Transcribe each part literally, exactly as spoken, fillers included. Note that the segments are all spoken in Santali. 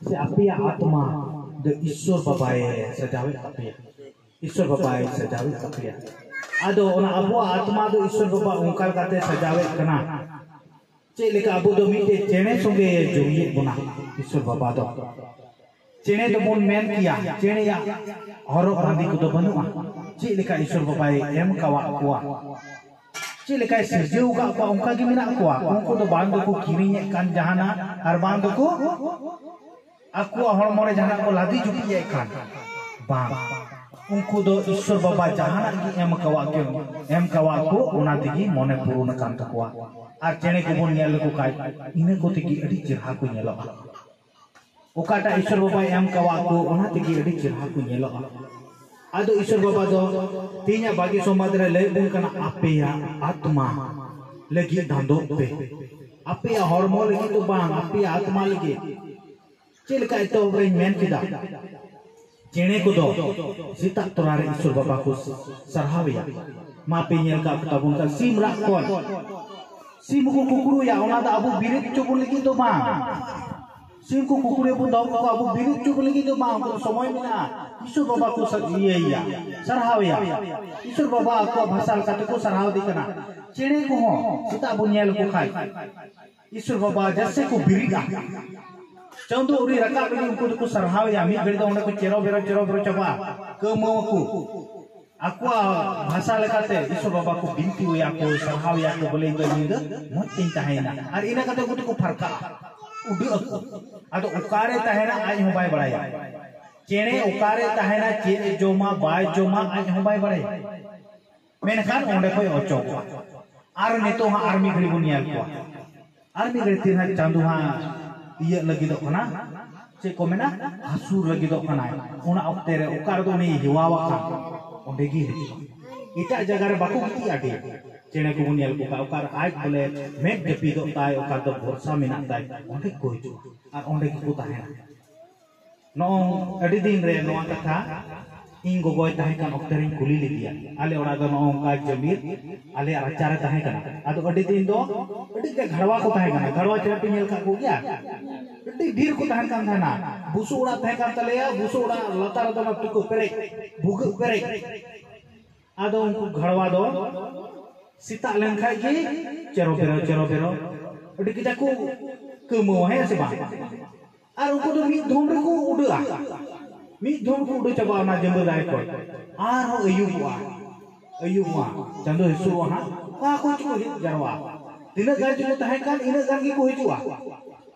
ᱥᱮ ᱟᱯᱮᱭᱟᱜ ᱟᱛᱢᱟ ᱫᱚ ᱤᱥᱥᱚᱨ ᱵᱟᱵᱟᱭ ᱥᱟᱡᱟᱣᱮᱫ ᱛᱟᱯᱮᱭᱟ᱾ ᱤᱥᱥᱚᱨ ᱵᱟᱵᱟᱭ ᱥᱟᱡᱟᱣᱮᱫ ᱛᱟᱯᱮᱭᱟ᱾ ᱟᱫᱚ ᱚᱱᱟ ᱟᱵᱚᱣᱟᱜ ᱟᱛᱢᱟ ᱫᱚ ᱤᱥᱥᱚᱨ ᱵᱟᱵᱟ ᱚᱱᱠᱟ ᱞᱮᱠᱟᱛᱮ ᱥᱟᱡᱟᱣᱮᱫ ᱠᱟᱱᱟ᱾ ᱪᱮᱫ ᱞᱮᱠᱟ ᱟᱵᱚ ᱫᱚ ᱢᱤᱫᱴᱮᱡ ᱪᱮᱬᱮ ᱥᱚᱸᱜᱮ ᱡᱩᱨᱤᱭᱮᱫ ᱵᱚᱱᱟ ᱤᱥᱥᱚᱨ ᱵᱟᱵᱟ ᱫᱚ᱾ ᱪᱮᱬᱮ ᱫᱚᱵᱚᱱ ᱢᱮᱱ ᱠᱮᱭᱟ, ᱪᱮᱬᱮᱭᱟᱜ ᱦᱚᱨᱚᱜ ᱵᱟᱸᱫᱮ ᱠᱚᱫᱚ ᱵᱟᱹᱱᱩᱜᱼᱟ᱾ ᱪᱮᱫ ᱞᱮᱠᱟ ᱤᱥᱥᱚᱨ ᱵᱟᱵᱟᱭ ᱮᱢ ᱠᱟᱣᱟᱫ ᱠᱚᱣᱟ, ᱪᱮᱫ ᱞᱮᱠᱟᱭ ᱥᱤᱨᱡᱟᱹᱣ ᱟᱠᱟᱫ ᱠᱚᱣᱟ, ᱚᱱᱠᱟ ᱜᱮ ᱢᱮᱱᱟᱜ ᱠᱚᱣᱟ᱾ ᱩᱱᱠᱩ ᱫᱚ ᱵᱟᱝ ᱫᱚᱠᱚ ᱠᱤᱨᱤᱧᱮᱫ ᱠᱟᱱ ᱡᱟᱦᱟᱱᱟᱜ, ᱟᱨ ᱵᱟᱝ ᱫᱚᱠᱚ ᱟᱠᱚᱣᱟᱜ ᱦᱚᱲᱢᱚ ᱨᱮ ᱡᱟᱦᱟᱱᱟᱜ ᱠᱚ ᱞᱟᱫᱮ ᱡᱩᱴᱤᱡ ᱮᱫ ᱠᱟᱱ᱾ ᱵᱟᱝ, ᱩᱱᱠᱩ ᱫᱚ ᱤᱥᱥᱚᱨ ᱵᱟᱵᱟ ᱡᱟᱦᱟᱱᱟᱜ ᱜᱮ ᱮᱢ ᱠᱟᱣᱟᱫ ᱠᱚ, ᱮᱢ ᱠᱟᱣᱟᱫ ᱠᱚ, ᱚᱱᱟ ᱛᱮᱜᱮ ᱢᱚᱱᱮ ᱯᱩᱨᱩᱱ ᱟᱠᱟᱱ ᱛᱟᱠᱚᱣᱟ᱾ ᱟᱨ ᱪᱮᱬᱮ ᱠᱚᱵᱚᱱ ᱧᱮᱞ ᱞᱮᱠᱚ ᱠᱷᱟᱡ, ᱤᱱᱟᱹ ᱠᱚ ᱛᱮᱜᱮ ᱟᱹᱰᱤ ᱪᱮᱦᱨᱟ ᱠᱚ ᱧᱮᱞᱚᱜᱼᱟ᱾ ᱚᱠᱟᱴᱟᱜ ᱤᱥᱥᱚᱨ ᱵᱟᱵᱟᱭ ᱮᱢ ᱠᱟᱣᱟᱫ ᱠᱚ, ᱚᱱᱟ ᱛᱮᱜᱮ ᱟᱹᱰᱤ ᱪᱮᱦᱨᱟ ᱠᱚ ᱧᱮᱞᱚᱜᱼᱟ᱾ ᱟᱫᱚ ᱤᱥᱥᱚᱨ ᱵᱟᱵᱟ ᱫᱚ ᱛᱮᱦᱮᱧᱟᱜ ᱵᱟᱜᱤ ᱥᱚᱢᱵᱟᱫ ᱨᱮ ᱞᱟᱹᱭ ᱵᱚᱱ ᱠᱟᱱᱟ, ᱟᱯᱮᱭᱟᱜ ᱟᱛᱢᱟ ᱞᱟᱹᱜᱤᱫ ᱫᱟᱸᱫᱚᱜ ᱯᱮ᱾ ᱟᱯᱮᱭᱟᱜ ᱦᱚᱲᱢᱚ ᱞᱟᱹᱜᱤᱫ ᱫᱚ ᱵᱟᱝ, ᱟᱯᱮᱭᱟᱜ ᱟᱛᱢᱟ ᱞᱟᱹᱜᱤᱫ᱾ ᱪᱮᱫ ᱞᱮᱠᱟ ᱮᱛᱚᱦᱚᱵ ᱨᱮᱧ ᱢᱮᱱ ᱠᱮᱫᱟ, ᱪᱮᱬᱮ ᱠᱚᱫᱚ ᱥᱮᱛᱟᱜ ᱛᱚᱨᱟ ᱨᱮ ᱤᱥᱥᱚᱨ ᱵᱟᱵᱟ ᱠᱚ ᱥᱟᱨᱦᱟᱣᱮᱭᱟ᱾ ᱢᱟ ᱯᱮ ᱧᱮᱞ ᱠᱟᱜ ᱠᱚ ᱛᱟᱵᱚᱱ ᱠᱷᱟᱱ, ᱥᱤᱢ ᱨᱟᱜ ᱠᱷᱚᱱ, ᱥᱤᱢ ᱠᱚ ᱠᱩᱠᱲᱩᱭᱟ, ᱚᱱᱟ ᱫᱚ ᱟᱵᱚ ᱵᱤᱨᱤᱫ ᱦᱚᱪᱚ ᱵᱚᱱ ᱞᱟᱹᱜᱤᱫ ᱫᱚ ᱵᱟᱝ᱾ ᱥᱤᱢ ᱠᱚ ᱠᱩᱠᱲᱩ ᱵᱚᱱ ᱫᱚᱦᱚ ᱠᱟᱠᱚᱣᱟ, ᱟᱵᱚ ᱵᱤᱨᱤᱫ ᱦᱚᱪᱚ ᱵᱚᱱ ᱞᱟᱹᱜᱤᱫ ᱫᱚ ᱵᱟᱝ, ᱩᱱᱠᱩ ᱫᱚ ᱥᱚᱢᱚᱭ ᱢᱮᱱᱟᱜᱼᱟ᱾ ᱤᱥᱥᱚᱨ ᱵᱟᱵᱟ ᱠᱚ ᱥᱟ-, ᱤᱭᱟᱹᱭᱟ, ᱥᱟᱨᱦᱟᱣᱮᱭᱟ᱾ ᱤᱥᱥᱚᱨ ᱵᱟᱵᱟ ᱟᱠᱚᱣᱟᱜ ᱵᱷᱟᱥᱟ ᱞᱮᱠᱟᱛᱮ ᱠᱚ ᱥᱟᱨᱦᱟᱣ ᱫᱮ ᱠᱟᱱᱟ᱾ ᱪᱮᱬᱮ ᱠᱚᱦᱚᱸ ᱥᱮᱛᱟᱜ ᱵᱚᱱ ᱧᱮᱞ ᱠᱚ ᱠᱷᱟᱡ, ᱤᱥᱥᱚᱨ ᱵᱟᱵᱟ ᱡᱮᱥᱮ ᱠᱚ ᱵᱤᱨᱤᱫᱼᱟ, ᱪᱟᱸᱫᱚ ᱟᱹᱣᱨᱤ ᱨᱟᱠᱟᱵ ᱨᱮᱜᱮ ᱩᱱᱠᱩ ᱫᱚᱠᱚ ᱥᱟᱨᱦᱟᱣᱮᱭᱟ᱾ ᱢᱤᱫ ᱜᱷᱟᱹᱲᱤ ᱫᱚ ᱚᱸᱰᱮ ᱠᱚ ᱪᱮᱨᱚ ᱵᱮᱨᱚ, ᱪᱮᱨᱚ ᱵᱮᱨᱚ ᱪᱟᱵᱟᱜᱼᱟ, ᱠᱟᱹᱣᱢᱟᱹᱣ ᱟᱠᱚ᱾ ᱟᱠᱚᱣᱟᱜ ᱵᱷᱟᱥᱟ ᱞᱮᱠᱟᱛᱮ ᱤᱥᱥᱚᱨ ᱵᱟᱵᱟ ᱠᱚ ᱵᱤᱱᱛᱤᱭᱟ ᱠᱚ, ᱥᱟᱨᱦᱟᱣᱮᱭᱟ ᱠᱚ, ᱵᱚᱞᱮ, "ᱤᱧ ᱫᱚ ᱧᱤᱫᱟᱹ ᱢᱚᱡᱽ ᱛᱤᱧ ᱛᱟᱦᱮᱸᱭᱮᱱᱟ", ᱟᱨ ᱤᱱᱟᱹ ᱠᱟᱛᱮ ᱩᱱᱠᱩ ᱫᱚᱠᱚ ᱯᱷᱟᱨᱠᱟᱜᱼᱟ, ᱩᱰᱟᱹᱜ ᱟᱠᱚ᱾ ᱟᱫᱚ ᱚᱠᱟᱨᱮ ᱛᱟᱦᱮᱱᱟ ᱟᱡ ᱦᱚᱸ ᱵᱟᱭ ᱵᱟᱲᱟᱭᱟ᱾ ᱪᱮᱬᱮ ᱚᱠᱟᱨᱮ ᱛᱟᱦᱮᱱᱟ, ᱪᱮᱫ ᱮ ᱡᱚᱢᱟ, ᱵᱟᱭ ᱡᱚᱢᱟ, ᱟᱡ ᱦᱚᱸ ᱵᱟᱭ ᱵᱟᱲᱟᱭᱟ᱾ ᱢᱮᱱᱠᱷᱟᱱ ᱚᱸᱰᱮ ᱠᱷᱚᱡ ᱚᱪᱚᱜᱚᱜᱼᱟ᱾ ᱟᱨ ᱱᱤᱛᱚᱜ ᱦᱟᱸᱜ ᱟᱨ ᱢᱤᱫ ᱜᱷᱟᱹᱲᱤ ᱵᱚᱱ ᱧᱮᱞ ᱠᱚᱣᱟ᱾ ᱟᱨ ᱢᱤᱫ ᱜᱷᱟᱹᱲᱤ ᱛᱤᱱ ᱦᱟᱸᱜ ᱪᱟᱸᱫᱚ ᱦᱟᱸᱜ ᱤᱭᱟᱹᱜ ᱞᱟᱹᱜᱤᱫᱚᱜ ᱠᱟᱱᱟ, ᱪᱮᱫ ᱠᱚ ᱢᱮᱱᱟ, ᱦᱟᱹᱥᱩᱨ ᱞᱟᱹᱜᱤᱫᱚᱜ ᱠᱟᱱᱟᱭ᱾ ᱚᱱᱟ ᱚᱠᱛᱮ ᱨᱮ ᱚᱠᱟ ᱨᱮᱫᱚ ᱩᱱᱤ ᱦᱮᱣᱟ ᱟᱠᱟᱱ, ᱚᱸᱰᱮ ᱜᱮ ᱦᱤᱡᱩᱜᱼᱟ᱾ ᱮᱴᱟᱜ ᱡᱟᱭᱜᱟ ᱨᱮ ᱵᱟᱠᱚ ᱜᱤᱛᱤᱡᱼᱟ᱾ ᱰᱷᱮᱨ ᱪᱮᱬᱮ ᱠᱚᱵᱚᱱ ᱧᱮᱞ ᱠᱚ ᱠᱷᱟᱡ, ᱚᱠᱟ ᱨᱮ ᱟᱡ ᱵᱚᱞᱮ ᱢᱮᱫ ᱡᱟᱹᱯᱤᱫᱚᱜ ᱛᱟᱭ, ᱚᱠᱟ ᱨᱮᱫᱚ ᱵᱷᱚᱨᱥᱟ ᱢᱮᱱᱟᱜ ᱛᱟᱭ, ᱚᱸᱰᱮ ᱠᱚ ᱦᱤᱡᱩᱜᱼᱟ ᱟᱨ ᱚᱸᱰᱮ ᱜᱮᱠᱚ ᱛᱟᱦᱮᱱᱟ᱾ ᱱᱚᱜᱼᱚᱭ ᱟᱹᱰᱤ ᱫᱤᱱ ᱨᱮ ᱱᱚᱣᱟ ᱠᱟᱛᱷᱟ ᱤᱧ ᱜᱚᱜᱚᱭ ᱛᱟᱦᱮᱸ ᱠᱟᱱ ᱚᱠᱛᱮ ᱨᱤᱧ ᱠᱩᱞᱤ ᱞᱮᱫᱮᱭᱟ᱾ ᱟᱞᱮ ᱚᱲᱟᱜ ᱫᱚ ᱱᱚᱜᱼᱚ ᱱᱚᱝᱠᱟ ᱡᱟᱹᱢᱤᱨ ᱟᱞᱮᱭᱟᱜ ᱨᱟᱪᱟᱨᱮ ᱛᱟᱦᱮᱸ ᱠᱟᱱᱟ᱾ ᱟᱫᱚ ᱟᱹᱰᱤ ᱫᱤᱱ ᱫᱚ ᱟᱹᱰᱤ ᱜᱮ ᱜᱷᱟᱲᱣᱟ ᱠᱚ ᱛᱟᱦᱮᱸ ᱠᱟᱱᱟ᱾ ᱜᱷᱟᱲᱣᱟ ᱪᱮᱬᱮ ᱯᱮ ᱧᱮᱞ ᱠᱟᱜ ᱠᱚᱜᱮᱭᱟ? ᱟᱹᱰᱤ ᱰᱷᱮᱨ ᱠᱚ ᱛᱟᱦᱮᱱ ᱠᱟᱱ ᱛᱟᱦᱮᱱᱟ᱾ ᱵᱩᱥᱩᱵ ᱚᱲᱟᱜ ᱛᱟᱦᱮᱸ ᱠᱟᱱ ᱛᱟᱞᱮᱭᱟ, ᱵᱩᱥᱩᱵ ᱚᱲᱟᱜ ᱞᱟᱛᱟᱨ ᱨᱮᱫᱚ ᱚᱱᱟ ᱛᱩᱠᱟᱹ ᱯᱮᱨᱮᱡ, ᱵᱷᱩᱜᱟᱹᱜ ᱯᱮᱨᱮᱡ᱾ ᱟᱫᱚ ᱩᱱᱠᱩ ᱜᱷᱟᱲᱣᱟ ᱫᱚ ᱥᱮᱛᱟᱜ ᱞᱮᱱᱠᱷᱟᱡ ᱜᱮ ᱪᱮᱨᱚ ᱵᱮᱨᱚ, ᱪᱮᱨᱚ ᱵᱮᱨᱚ, ᱟᱹᱰᱤ ᱠᱟᱡᱟᱠ ᱠᱚ ᱠᱟᱹᱢᱟᱹᱣᱟ, ᱦᱮᱸ ᱥᱮ ᱵᱟᱝ? ᱟᱨ ᱩᱱᱠᱩ ᱫᱚ ᱢᱤᱫ ᱫᱷᱩᱢ ᱨᱮᱠᱚ ᱩᱰᱟᱹᱜᱼᱟ, ᱢᱤᱫ ᱫᱷᱩᱢ ᱨᱮᱠᱚ ᱩᱰᱟᱹ ᱪᱟᱵᱟᱜᱼᱟ ᱚᱱᱟ ᱡᱟᱹᱢᱵᱟᱹ ᱫᱟᱨᱮ ᱠᱷᱚᱱ᱾ ᱟᱨᱦᱚᱸ ᱟᱹᱭᱩᱵᱚᱜᱼᱟ, ᱟᱹᱭᱩᱵᱚᱜᱼᱟ, ᱪᱟᱸᱫᱚ ᱦᱟᱹᱥᱩᱨᱚᱜᱼᱟ ᱦᱟᱸᱜ, ᱚᱠᱟ ᱠᱷᱚᱱ ᱪᱚᱠᱚ ᱦᱮᱡ ᱡᱟᱨᱣᱟ᱾ ᱛᱤᱱᱟᱹᱜ ᱜᱟᱱ ᱪᱚᱠᱚ ᱛᱟᱦᱮᱸ ᱠᱟᱱ, ᱤᱱᱟᱹᱜ ᱜᱟᱱ ᱜᱮᱠᱚ ᱦᱤᱡᱩᱜᱼᱟ᱾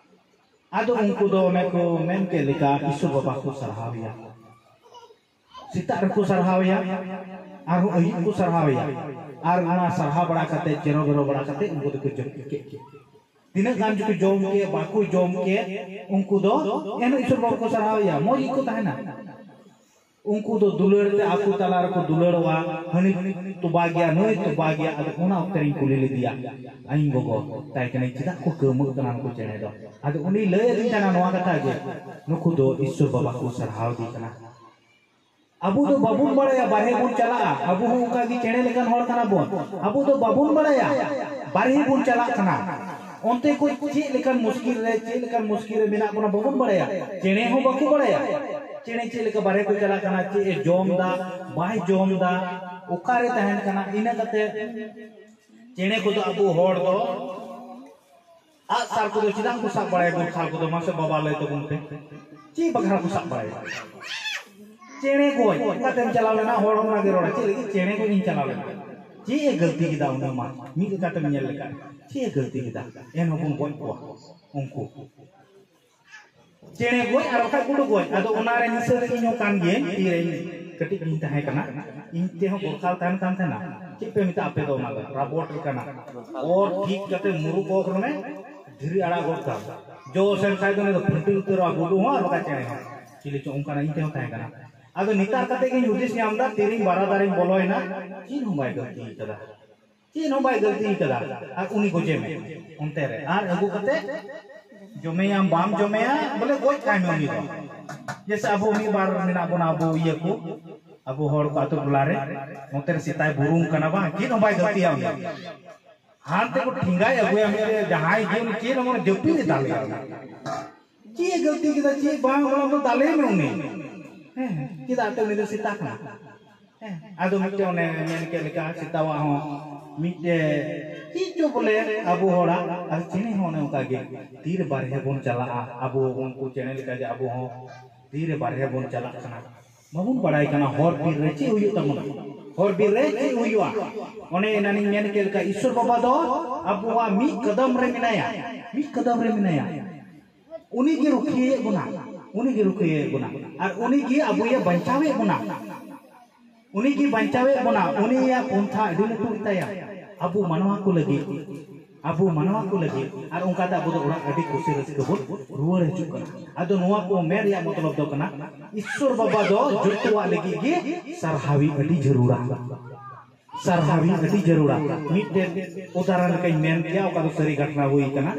ᱟᱫᱚ ᱩᱱᱠᱩ ᱫᱚ ᱚᱱᱮ ᱠᱚ ᱢᱮᱱ ᱠᱮᱫ ᱞᱮᱠᱟ ᱤᱥᱚᱨ ᱵᱟᱵᱟ ᱠᱚ ᱥᱟᱨᱦᱟᱣ ᱮᱭᱟ᱾ ᱥᱮᱛᱟᱜ ᱨᱮᱠᱚ ᱥᱟᱨᱦᱟᱣ ᱮᱭᱟ, ᱟᱨᱦᱚᱸ ᱟᱹᱭᱩᱵ ᱠᱚ ᱥᱟᱨᱦᱟᱣ ᱮᱭᱟ᱾ ᱟᱨ ᱚᱱᱟ ᱥᱟᱨᱦᱟᱣ ᱵᱟᱲᱟ ᱠᱟᱛᱮ, ᱪᱮᱨᱚ ᱵᱮᱨᱚ ᱵᱟᱲᱟ ᱠᱟᱛᱮ, ᱩᱱᱠᱩ ᱫᱚᱠᱚ ᱡᱟᱹᱯᱤᱫ ᱠᱮᱫ ᱜᱮ᱾ ᱛᱤᱱᱟᱹᱜ ᱜᱟᱱ ᱪᱚᱠᱚ ᱡᱚᱢ ᱠᱮᱫ, ᱵᱟᱠᱚ ᱡᱚᱢ ᱠᱮᱫ, ᱩᱱᱠᱩ ᱫᱚ ᱮᱱᱦᱚᱸ ᱤᱥᱚᱨ ᱵᱟᱵᱟ ᱠᱚ ᱥᱟᱨᱦᱟᱣ ᱮᱭᱟ, ᱢᱚᱡᱽ ᱜᱮᱠᱚ ᱛᱟᱦᱮᱱᱟ᱾ ᱩᱱᱠᱩ ᱫᱚ ᱫᱩᱞᱟᱹᱲ ᱛᱮ ᱟᱠᱚ ᱛᱟᱞᱟ ᱨᱮᱠᱚ ᱫᱩᱞᱟᱹᱲᱚᱜᱼᱟ, ᱦᱟᱹᱱᱤ ᱛᱚᱵᱟ ᱜᱮᱭᱟ, ᱱᱩᱭ ᱛᱚᱵᱟ ᱜᱮᱭᱟ᱾ ᱟᱫᱚ ᱚᱱᱟ ᱚᱠᱛᱮ ᱨᱤᱧ ᱠᱩᱞᱤ ᱞᱮᱫᱮᱭᱟ, ᱟᱭᱤᱧ ᱜᱚᱜᱚ ᱛᱟᱭ ᱠᱟᱹᱱᱟᱹᱧ, ᱪᱮᱫᱟᱜ ᱠᱚ ᱠᱟᱹᱣᱢᱟᱹᱜ ᱠᱟᱱᱟ ᱱᱩᱠᱩ ᱪᱮᱬᱮ ᱫᱚ? ᱟᱫᱚ ᱩᱱᱤ ᱞᱟᱹᱭ ᱟᱹᱫᱤᱧ ᱛᱟᱦᱮᱱᱟ ᱱᱚᱣᱟ ᱠᱟᱛᱷᱟ ᱜᱮ, ᱱᱩᱠᱩ ᱫᱚ ᱤᱥᱥᱚᱨ ᱵᱟᱵᱟ ᱠᱚ ᱥᱟᱨᱦᱟᱣ ᱮᱫᱮ ᱠᱟᱱᱟ᱾ ᱟᱵᱚ ᱫᱚ ᱵᱟᱵᱚᱱ ᱵᱟᱲᱟᱭᱟ, ᱵᱟᱨᱦᱮ ᱵᱚᱱ ᱪᱟᱞᱟᱜᱼᱟ, ᱟᱵᱚ ᱦᱚᱸ ᱚᱱᱠᱟ ᱜᱮ ᱪᱮᱬᱮ ᱞᱮᱠᱟᱱ ᱦᱚᱲ ᱠᱟᱱᱟ ᱵᱚᱱ᱾ ᱟᱵᱚ ᱫᱚ ᱵᱟᱵᱚᱱ ᱵᱟᱲᱟᱭᱟ, ᱵᱟᱨᱦᱮ ᱵᱚᱱ ᱪᱟᱞᱟᱜ ᱠᱟᱱᱟ᱾ ᱚᱱᱛᱮ ᱠᱚ ᱪᱮᱫ ᱞᱮᱠᱟᱱ ᱢᱩᱥᱠᱤᱞ ᱨᱮ, ᱪᱮᱫ ᱞᱮᱠᱟᱱ ᱢᱩᱥᱠᱤᱞ ᱨᱮ ᱢᱮᱱᱟᱜ ᱵᱚᱱᱟ ᱵᱟᱵᱚᱱ ᱵᱟᱲᱟᱭᱟ᱾ ᱪᱮᱬᱮ ᱦᱚᱸ ᱵᱟᱠᱚ ᱵᱟᱲᱟᱭᱟ ᱪᱮᱬᱮ ᱪᱮᱫ ᱞᱮᱠᱟ ᱵᱟᱨᱦᱮ ᱠᱚ ᱪᱟᱞᱟᱜ ᱠᱟᱱᱟ, ᱪᱮᱫ ᱮ ᱡᱚᱢ ᱫᱟ, ᱵᱟᱭ ᱡᱚᱢ ᱫᱟ, ᱚᱠᱟᱨᱮ ᱛᱟᱦᱮᱱ ᱠᱟᱱᱟ᱾ ᱤᱱᱟᱹ ᱠᱟᱛᱮ ᱪᱮᱬᱮ ᱠᱚᱫᱚ ᱟᱵᱚ ᱦᱚᱲ ᱫᱚ ᱟᱜ ᱥᱟᱨ ᱠᱚᱫᱚ ᱪᱮᱫᱟᱜ ᱠᱚ ᱥᱟᱵ ᱵᱟᱲᱟᱭᱟ? ᱜᱚᱨᱠᱷᱟᱞ ᱠᱚᱫᱚ ᱢᱟᱥᱮ ᱵᱟᱵᱟ ᱞᱟᱹᱭ ᱛᱟᱵᱚᱱ ᱯᱮ, ᱪᱮᱫ ᱵᱟᱠᱷᱨᱟ ᱠᱚ ᱥᱟᱵ ᱵᱟᱲᱟᱭᱟ? ᱪᱮᱬᱮ ᱜᱚᱡ᱾ ᱚᱠᱟᱛᱮᱢ ᱪᱟᱞᱟᱣ ᱞᱮᱱᱟ? ᱦᱚᱲ ᱦᱚᱸ ᱚᱱᱟᱜᱮ ᱨᱚᱲᱟ, ᱪᱮᱫ ᱞᱟᱹᱜᱤᱫ ᱪᱮᱬᱮ ᱜᱚᱡ ᱤᱧ ᱪᱟᱞᱟᱣ ᱞᱮᱱᱟ? ᱪᱮᱫ ᱮ ᱜᱟᱹᱞᱛᱤ ᱠᱮᱫᱟ ᱩᱱᱤ ᱢᱟ? ᱢᱤᱫ ᱞᱮᱠᱟᱛᱮᱢ ᱧᱮᱞ ᱞᱮᱠᱷᱟᱱ ᱪᱮᱫ ᱮ ᱜᱟᱹᱞᱛᱤ ᱠᱮᱫᱟ? ᱮᱱᱦᱚᱸ ᱵᱚᱱ ᱜᱚᱡ ᱠᱚᱣᱟ ᱩᱱᱠᱩ᱾ ᱪᱮᱬᱮ ᱜᱚᱡ ᱟᱨ ᱵᱟᱠᱷᱟᱡ ᱜᱩᱰᱩ ᱜᱚᱡ᱾ ᱟᱫᱚ ᱚᱱᱟᱨᱮ ᱱᱤᱥᱟᱹ ᱫᱚ ᱤᱧ ᱦᱚᱸ ᱠᱟᱱ ᱜᱤᱭᱟᱹᱧ, ᱛᱤᱨᱮᱧ ᱠᱟᱹᱴᱤᱡ ᱜᱤᱧ ᱛᱟᱦᱮᱸ ᱠᱟᱱᱟ᱾ ᱤᱧ ᱛᱮᱦᱚᱸ ᱜᱚᱨᱠᱷᱟᱞ ᱛᱟᱦᱮᱱ ᱠᱟᱱ ᱛᱟᱦᱮᱱᱟ᱾ ᱪᱮᱫ ᱯᱮ ᱢᱮᱛᱟᱜᱼᱟ ᱟᱯᱮ ᱫᱚ? ᱚᱱᱟ ᱫᱚ ᱨᱟᱵᱚᱴ ᱞᱮᱠᱟᱱᱟᱜ᱾ ᱚᱨ ᱴᱷᱤᱠ ᱠᱟᱛᱮ ᱢᱩᱨᱩ ᱠᱚ ᱠᱚᱨᱮ ᱫᱷᱤᱨᱤ ᱟᱲᱟᱜ ᱜᱚᱫ ᱠᱟᱜ᱾ ᱡᱚ ᱥᱮᱱ ᱠᱷᱟᱡ ᱫᱚ ᱩᱱᱤ ᱫᱚ ᱯᱷᱟᱹᱱᱴᱤ ᱩᱛᱟᱹᱨᱚᱜᱼᱟ, ᱜᱩᱰᱩ ᱦᱚᱸ ᱟᱨ ᱵᱟᱠᱷᱟᱡ ᱪᱮᱬᱮ ᱦᱚᱸ᱾ ᱪᱤᱞᱤ ᱪᱚ ᱚᱱᱠᱟᱱᱟᱜ ᱤᱧ ᱛᱮᱦᱚᱸ ᱛᱟᱦᱮᱸ ᱠᱟᱱᱟ᱾ ᱟᱫᱚ ᱱᱮᱛᱟᱨ ᱠᱟᱛᱮ ᱜᱤᱧ ᱦᱩᱫᱤᱥ ᱧᱟᱢ ᱮᱫᱟ, ᱛᱤᱨᱤᱧ ᱵᱟᱨᱟ ᱫᱟᱨᱮᱧ ᱵᱚᱞᱚᱭᱮᱱᱟ, ᱪᱮᱫ ᱦᱚᱸ ᱵᱟᱭ ᱜᱟᱹᱞᱛᱤ ᱠᱟᱫᱟ᱾ ᱪᱮᱫ ᱦᱚᱸ ᱵᱟᱭ ᱜᱟᱹᱞᱛᱤ ᱠᱟᱫᱟ᱾ ᱟᱨ ᱩᱱᱤ ᱜᱚᱡᱮ ᱢᱮ ᱚᱱᱛᱮ ᱨᱮ, ᱟᱨ ᱟᱹᱜᱩ ᱠᱟᱛᱮ ᱡᱚᱢᱮᱭᱟᱢ ᱵᱟᱢ ᱡᱚᱢᱮᱭᱟ, ᱵᱚᱞᱮ ᱜᱚᱡ ᱠᱟᱭ ᱢᱮ ᱩᱱᱤ ᱫᱚ᱾ ᱡᱮᱥᱮ ᱟᱵᱚ ᱢᱤᱫ ᱵᱟᱨ ᱢᱮᱱᱟᱜ ᱵᱚᱱᱟ, ᱟᱵᱚ ᱤᱭᱟᱹ ᱠᱚ, ᱟᱵᱚ ᱦᱚᱲ ᱠᱚ ᱟᱹᱛᱩ ᱴᱚᱞᱟ ᱨᱮ, ᱱᱚᱛᱮ ᱨᱮ ᱥᱮᱛᱟᱭ ᱵᱩᱨᱩᱢ ᱠᱟᱱᱟ, ᱵᱟᱝ ᱪᱮᱫ ᱦᱚᱸ ᱵᱟᱭ ᱜᱟᱹᱛᱤᱭᱟ ᱩᱱᱤ᱾ ᱦᱟᱱᱛᱮ ᱠᱚ ᱴᱷᱮᱸᱜᱟᱭ ᱟᱹᱜᱩᱭᱟ, ᱢᱤᱫᱴᱮᱡ ᱡᱟᱦᱟᱸᱭ ᱜᱮ ᱩᱱᱤ ᱪᱮᱫ ᱦᱚᱸ ᱢᱟᱱᱮ ᱡᱟᱹᱯᱤᱫ ᱨᱮ ᱫᱟᱞᱮᱭᱟ ᱩᱱᱤ᱾ ᱪᱮᱫ ᱮ ᱜᱟᱹᱞᱛᱤ ᱠᱮᱫᱟ, ᱪᱮᱫ ᱵᱟᱝ, ᱚᱱᱟ ᱫᱚ ᱫᱟᱞᱮ ᱢᱮ ᱩᱱᱤ᱾ ᱦᱮᱸ, ᱪᱮᱫᱟᱜ ᱛᱮ ᱩᱱᱤ ᱫᱚ ᱥᱮᱛᱟ ᱠᱟᱱᱟ? ᱦᱮᱸ, ᱟᱫᱚ ᱢᱤᱫᱴᱮᱡ ᱚᱱᱮ ᱢᱮᱱ ᱠᱮᱫ ᱞᱮᱠᱟ ᱥᱮᱛᱟᱣᱟᱜ ᱦᱚᱸ ᱢᱤᱫᱴᱮᱡ ᱪᱮᱫ ᱪᱚ ᱵᱚᱞᱮ ᱟᱵᱚ ᱦᱚᱲᱟᱜ, ᱟᱨ ᱪᱮᱬᱮ ᱦᱚᱸ ᱚᱱᱮ ᱚᱱᱠᱟ ᱜᱮ ᱛᱤᱨᱮ ᱵᱟᱨᱦᱮ ᱵᱚᱱ ᱪᱟᱞᱟᱜᱼᱟ, ᱟᱵᱚ ᱩᱱᱠᱩ ᱪᱮᱬᱮ ᱞᱮᱠᱟ ᱜᱮ ᱟᱵᱚ ᱦᱚᱸ ᱛᱤᱨᱮ ᱵᱟᱨᱦᱮ ᱵᱚᱱ ᱪᱟᱞᱟᱜ ᱠᱟᱱᱟ, ᱵᱟᱵᱚᱱ ᱵᱟᱲᱟᱭ ᱠᱟᱱᱟ ᱦᱚᱨ ᱵᱤᱨ ᱨᱮ ᱪᱮᱫ ᱦᱩᱭᱩᱜ ᱛᱟᱵᱚᱱᱟ, ᱦᱚᱨ ᱵᱤᱨ ᱨᱮ ᱪᱮᱫ ᱦᱩᱭᱩᱜᱼᱟ᱾ ᱚᱱᱮ ᱮᱱᱟᱱᱤᱧ ᱢᱮᱱ ᱠᱮᱫ ᱞᱮᱠᱟ, ᱤᱥᱥᱚᱨ ᱵᱟᱵᱟ ᱫᱚ ᱟᱵᱚᱣᱟᱜ ᱢᱤᱫ ᱠᱟᱫᱟᱢ ᱨᱮ ᱢᱮᱱᱟᱭᱟ, ᱢᱤᱫ ᱠᱟᱫᱟᱢ ᱨᱮ ᱢᱮᱱᱟᱭᱟ᱾ ᱩᱱᱤ ᱜᱮ ᱨᱩᱠᱷᱤᱭᱟᱹᱭᱮᱫ ᱵᱚᱱᱟ, ᱩᱱᱤ ᱜᱮ ᱨᱩᱠᱷᱤᱭᱟᱹᱭᱮᱫ ᱵᱚᱱᱟ, ᱟᱨ ᱩᱱᱤ ᱜᱮ ᱟᱵᱚᱭᱮ ᱵᱟᱧᱪᱟᱣᱮᱫ ᱵᱚᱱᱟ᱾ ᱩᱱᱤ ᱜᱮ ᱵᱟᱧᱪᱟᱣᱮᱫ ᱵᱚᱱᱟ, ᱩᱱᱤᱭᱟᱜ ᱯᱚᱱᱛᱷᱟ ᱟᱹᱰᱤ ᱞᱟᱹᱴᱩ ᱜᱮᱛᱟᱭᱟ ᱟᱵᱚ ᱢᱟᱱᱣᱟ ᱠᱚ ᱞᱟᱹᱜᱤᱫ, ᱟᱵᱚ ᱢᱟᱱᱣᱟ ᱠᱚ ᱞᱟᱹᱜᱤᱫ᱾ ᱟᱨ ᱚᱱᱠᱟᱛᱮ ᱟᱵᱚ ᱫᱚ ᱚᱲᱟᱜ ᱟᱹᱰᱤ ᱠᱩᱥᱤ ᱨᱟᱹᱥᱠᱟᱹ ᱵᱚᱱ ᱨᱩᱣᱟᱹᱲ ᱦᱤᱡᱩᱜ ᱠᱟᱱᱟ᱾ ᱟᱫᱚ ᱱᱚᱣᱟ ᱠᱚ ᱢᱮᱱ ᱨᱮᱭᱟᱜ ᱢᱚᱛᱞᱚᱵ ᱫᱚ ᱠᱟᱱᱟ, ᱤᱥᱥᱚᱨ ᱵᱟᱵᱟ ᱫᱚ ᱡᱚᱛᱚᱣᱟᱜ ᱞᱟᱹᱜᱤᱫ ᱜᱮ ᱥᱟᱨᱦᱟᱣᱤᱡ ᱟᱹᱰᱤ ᱡᱟᱹᱨᱩᱲᱟ, ᱥᱟᱨᱦᱟᱣᱤᱡ ᱟᱹᱰᱤ ᱡᱟᱹᱨᱩᱲᱟ᱾ ᱢᱤᱫᱴᱮᱱ ᱩᱫᱟᱦᱚᱨᱚᱱ ᱞᱮᱠᱟᱧ ᱢᱮᱱ ᱠᱮᱭᱟ, ᱚᱠᱟ ᱫᱚ ᱥᱟᱹᱨᱤ ᱜᱷᱚᱴᱚᱱᱟ ᱦᱩᱭ ᱠᱟᱱᱟ᱾